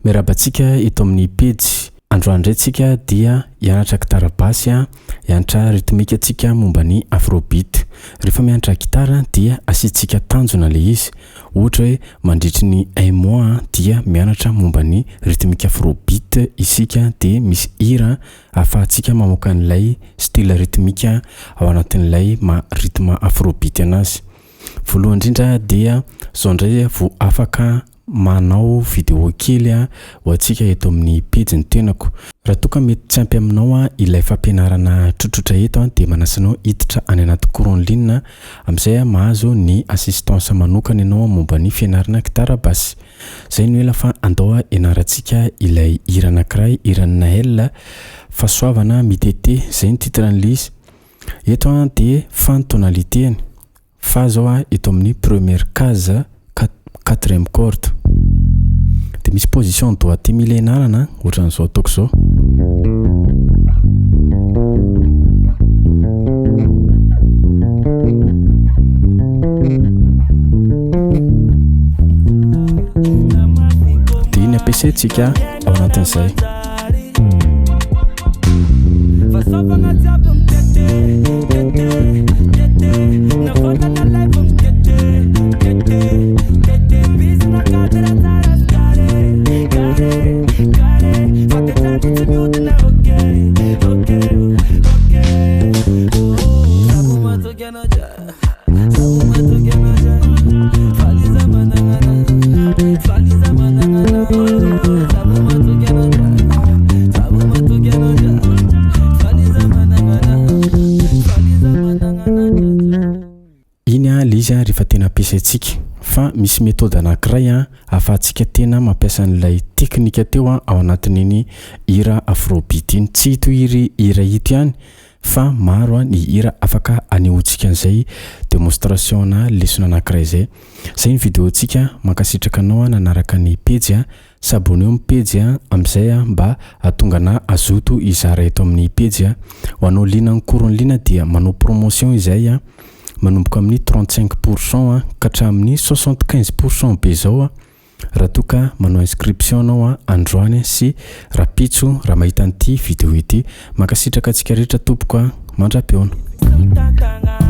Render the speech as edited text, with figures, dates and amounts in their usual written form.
Miarahaba antsika eto amin'ny pejy. Androany indray tsika dia hianatra gitara basy, hianatra rythmique tsika momba ny afrobeat. Rehefa mianatra gitara dia asiantsika tanjona ilay izy. Ohatra hoe mandritry ny un mois dia mianatra momba ny rythmique afrobeat isika dia misy hira ahafahantsika mamoaka an'ilay style rythmique ao anatin'ilay maha rythme afrobeat anazy. Voalohany indrindra dia zao indray vao afaka manao vidéo kely ho antsika eto amin'ny pejy ny tenako. Raha toa ka mety tsy ampy aminao ilay fampianarana tsotsotra eto dia manasa anao hiditra any anaty cours en ligne amin'izay mahazo ny assistance manokana ianao momba ny fianarana gitara basse. Zay no ela fa andao hianarantsika ilay hira anankiray, hiran'i Naël, Fahasoavana mitete, zay ny titre an'ilay izy. Eto dia fa ny tonalité-ny. Fa zao a eto amin'ny première case quatrième corde. De misy position doigté mila ianarana ohatran'izao ataoko zao. De iny ampiasaintsika ao anatin'izay. Iny a le izy a rehefa tena ampiasaintsika fa misy méthode anankiray a ahafahantsika tena mampiasa an'ilay teknika teo a ao anatin'iny hira afrobeat iny. Tsy ito hiry hira ito ihany fa maro ny hira afaka anehoantsika an'izay démonstration na lesona anankiray izay. Zay ny vidéo ntsika, mankasitraka anao nanaraka ny pejy a, s'abonner amin'ny pejy a, amin'izay mba hahatonga anah hazoto hizara eto amin'ny pejy a. Ho anao liana ny cours en ligne dia manao promotion izay a, manomboka amin'ny 35 pour cent ka hatramin'ny 75 pour cent be zao a. Raha toa ka manao inscription anao androany sy rapitso raha mahita an'ity vidéo ity. Mankasitraka antsika rehetra tompoko a, mandra-pihaona.